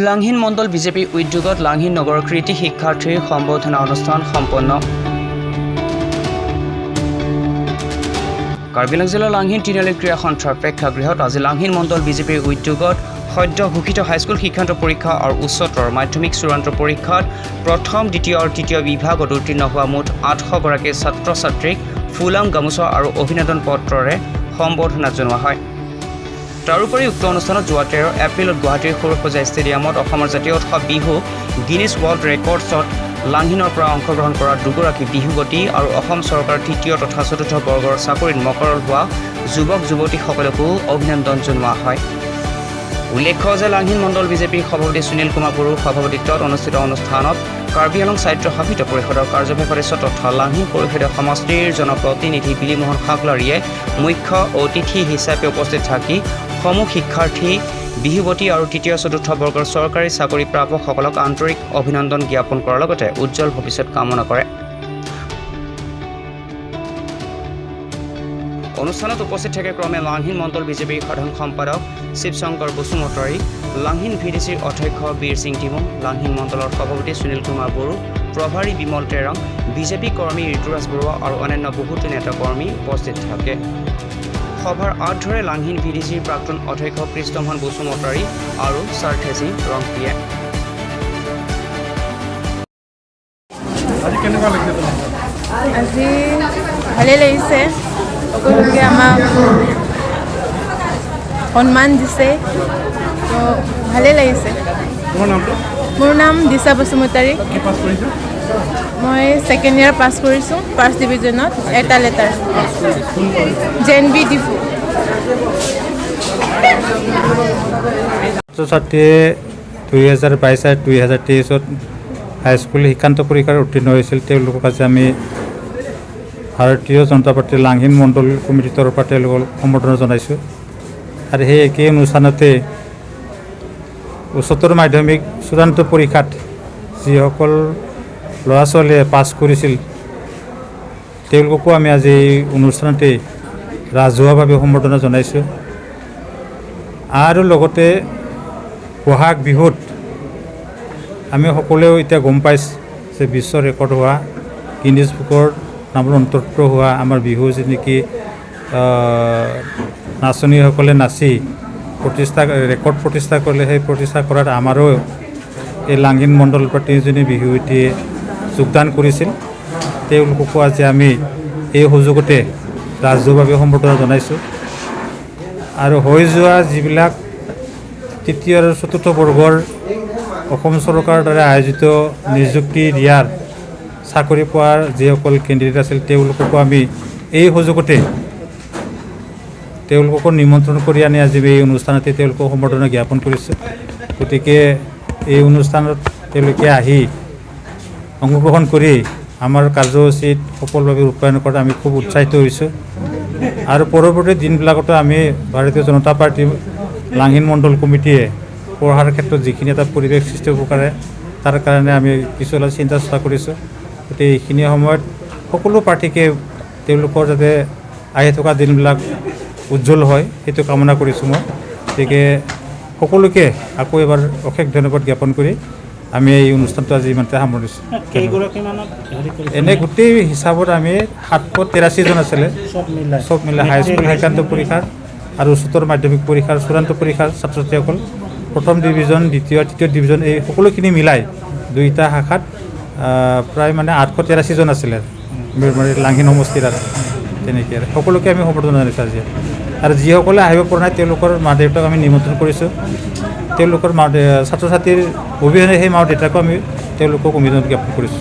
লাংহিন মণ্ডল বিজেপিৰ উদ্যোগত লাংহিন নগৰৰ কৃতি শিক্ষাৰ্থীৰ সম্বৰ্ধনা অনুষ্ঠান সম্পন্ন। কাৰ্বি আংলং জিলাৰ লাংহিন তিনিআলি ক্ৰীড়া সন্থাৰ প্ৰেক্ষাগৃহত আজি লাংহিন মণ্ডল বিজেপিৰ উদ্যোগত সদ্য ঘোষিত হাইস্কুল শিক্ষান্ত পৰীক্ষা আৰু উচ্চতৰ মাধ্যমিক চূড়ান্ত পৰীক্ষাত প্ৰথম, দ্বিতীয় আৰু তৃতীয় বিভাগত উত্তীৰ্ণ হোৱা মুঠ 800 গৰাকী ছাত্ৰ ছাত্ৰীক ফুলাম গামোচা আৰু অভিনন্দন পত্ৰৰে সম্বৰ্ধনা জনোৱা হয়। তাৰোপৰি উক্ত অনুষ্ঠানত যোৱা 13 এপ্ৰিলত গুৱাহাটীৰ সৰুসজাই ষ্টেডিয়ামত অসমৰ জাতীয় উৎসৱ বিহু গিনিজ ৱৰ্ল্ড ৰেকৰ্ডছত লাংহিনৰ পৰা অংশগ্ৰহণ কৰা দুগৰাকী বিহুৱতী আৰু অসম চৰকাৰৰ তৃতীয় তথা চতুৰ্থ বৰ্গৰ চাকৰিত মকৰল হোৱা যুৱক যুৱতীসকলকো অভিনন্দন জনোৱা হয়। উল্লেখ্য যে লাংহিন মণ্ডল বিজেপিৰ সভাপতি সুনীল কুমাৰ বড়োৰ সভাপতিত্বত অনুষ্ঠিত অনুষ্ঠানত কাৰ্বি আংলং স্বায়ত্তশাসিত পৰিষদৰ কাৰ্যবাহী সদস্য তথা লাংহিন পৰিষদীয় সমষ্টিৰ জনপ্ৰতিনিধি বিলিমোহন খাখলাৰীয়ে মুখ্য অতিথি হিচাপে উপস্থিত থাকি সমূহ শিক্ষাৰ্থী, বিহুৱতী আৰু তৃতীয় চতুৰ্থ বৰ্গৰ চৰকাৰী চাকৰি প্ৰাপকসকলক আন্তৰিক অভিনন্দন জ্ঞাপন কৰাৰ লগতে উজ্জ্বল ভৱিষ্যত কামনা কৰে। অনুষ্ঠানত উপস্থিত থাকে ক্ৰমে লাংহিন মণ্ডল বিজেপিৰ সাধাৰণ সম্পাদক শিৱশংকৰ বসুমতাৰী, লাংহিন ভিডিচিৰ অধ্যক্ষ বীৰ সিং টিমুং, লাংহিন মণ্ডলৰ সভাপতি সুনীল কুমাৰ বড়ো, প্ৰভাৰী বিমল টেৰং, বিজেপি কৰ্মী ঋতুৰাজ বৰুৱা আৰু অন্যান্য বহুতো নেতাকৰ্মী উপস্থিত থাকে। সভাৰ আঁত ধৰে লাংহিন ভিডিচিৰ প্ৰাক্তন অধ্যক্ষ কৃষ্ণমোহন বসুমতাৰী আৰু ছাৰথেচিং ৰংপিয়ে। আজি কেনেকুৱা লাগিছে তোমাৰ? আজি ভালেই লাগিছে। সকলোকে আমাক সন্মান দিছে, তো ভালেই লাগিছে। তোমাৰ নামটো? মোৰ নাম দিশা বসুমতাৰী। কি পাছ কৰিছা? মই ছেকেণ্ড ইয়েৰ পাছ কৰিছোঁ, ফাৰ্ষ্ট ডিভিজনত, এটা লেটাৰ, জেএনভি ডিফু। ছাত্ৰ ছাত্ৰীয়ে 2022 আৰু 2023ত হাইস্কুল শিক্ষান্ত পৰীক্ষাত উত্তীৰ্ণ হৈছিল, তেওঁলোকক আজি আমি ভাৰতীয় জনতা পাৰ্টীৰ লাংহিন মণ্ডল কমিটিৰ তৰফৰ পৰা তেওঁলোকক সম্বৰ্ধনা জনাইছোঁ। আৰু সেই একেই অনুষ্ঠানতে উচ্চতৰ মাধ্যমিক চূড়ান্ত পৰীক্ষাত যিসকল ল'ৰা ছোৱালীয়ে পাছ কৰিছিল, তেওঁলোককো আমি আজি এই অনুষ্ঠানতেই ৰাজহুৱাভাৱে সম্বৰ্ধনা জনাইছোঁ। আৰু লগতে বহাগ বিহুত আমি সকলোৱেও এতিয়া গম পাইছোঁ যে বিশ্ব ৰেকৰ্ড হোৱা, গিনিজ বুকৰ নামত অন্তৰ্ভুক্ত হোৱা আমাৰ বিহু যি নেকি নাচনীসকলে নাচি ৰেকৰ্ড প্ৰতিষ্ঠা কৰিলে, সেই প্ৰতিষ্ঠা কৰাত আমাৰো এই লাংহিন মণ্ডলৰ পৰা তিনিজনী বিহুৱতীয়ে যোগদান কৰিছিল। তেওঁলোককো আজি আমি এই সুযোগতে ৰাজহুৱাভাৱে সম্বৰ্ধনা জনাইছোঁ। আৰু হৈ যোৱা যিবিলাক তৃতীয় আৰু চতুৰ্থ বৰ্গৰ অসম চৰকাৰৰ দ্বাৰা আয়োজিত নিযুক্তি দিয়াৰ চাকৰি পোৱাৰ যিসকল কেণ্ডিডেট আছিল, তেওঁলোককো আমি এই সুযোগতে তেওঁলোককো নিমন্ত্ৰণ কৰি আনি আজি এই অনুষ্ঠানতে তেওঁলোকক সম্বৰ্ধনা জ্ঞাপন কৰিছোঁ। গতিকে এই অনুষ্ঠানত তেওঁলোকে আহি অংশগ্ৰহণ কৰি আমাৰ কাৰ্যসূচীত সফলভাৱে ৰূপায়ণ কৰাত আমি খুব উৎসাহিত হৈছোঁ। আৰু পৰৱৰ্তী দিনবিলাকতো আমি ভাৰতীয় জনতা পাৰ্টী লাংহিন মণ্ডল কমিটিয়ে পঢ়াৰ ক্ষেত্ৰত যিখিনি এটা পৰিৱেশ সৃষ্টি হ'ব পাৰে, তাৰ কাৰণে আমি কিছু অলপ চিন্তা চৰ্চা কৰিছোঁ। গতিকে এইখিনি সময়ত সকলো প্ৰাৰ্থীকে তেওঁলোকৰ যাতে আহি থকা দিনবিলাক উজ্জ্বল হয়, সেইটো কামনা কৰিছোঁ মই। গতিকে সকলোকে আকৌ এবাৰ অশেষ ধন্যবাদ জ্ঞাপন কৰি আমি এই অনুষ্ঠানটো আজি ইমানতে সামৰিছোঁ। কেইগৰাকীমানত হেৰি কৰিছে? এনে গোটেই হিচাপত আমি 783জন আছিলে। চব মিলাই? চব মিলাই হাইস্কুল শিক্ষান্ত পৰীক্ষাৰ আৰু উচ্চতৰ মাধ্যমিক পৰীক্ষাৰ চূড়ান্ত পৰীক্ষাৰ ছাত্ৰ ছাত্ৰীসকল প্ৰথম ডিভিজন, দ্বিতীয়, তৃতীয় ডিভিজন, এই সকলোখিনি মিলাই দুইটা শাখাত প্ৰায় মানে 883জন আছিলে, মানে লাংহিন সমষ্টিৰ। আৰু তেনেকৈ আৰু সকলোকে আমি সম্বৰ্ধনা জনাইছোঁ আজি। আৰু যিসকলে আহিব পৰা নাই, তেওঁলোকৰ মা দেউতাক আমি নিমন্ত্ৰণ কৰিছোঁ। তেওঁলোকৰ ছাত্ৰ ছাত্ৰীৰ অবিহনে সেই মা দেউতাকো আমি তেওঁলোকক অভিনন্দন জ্ঞাপন কৰিছোঁ।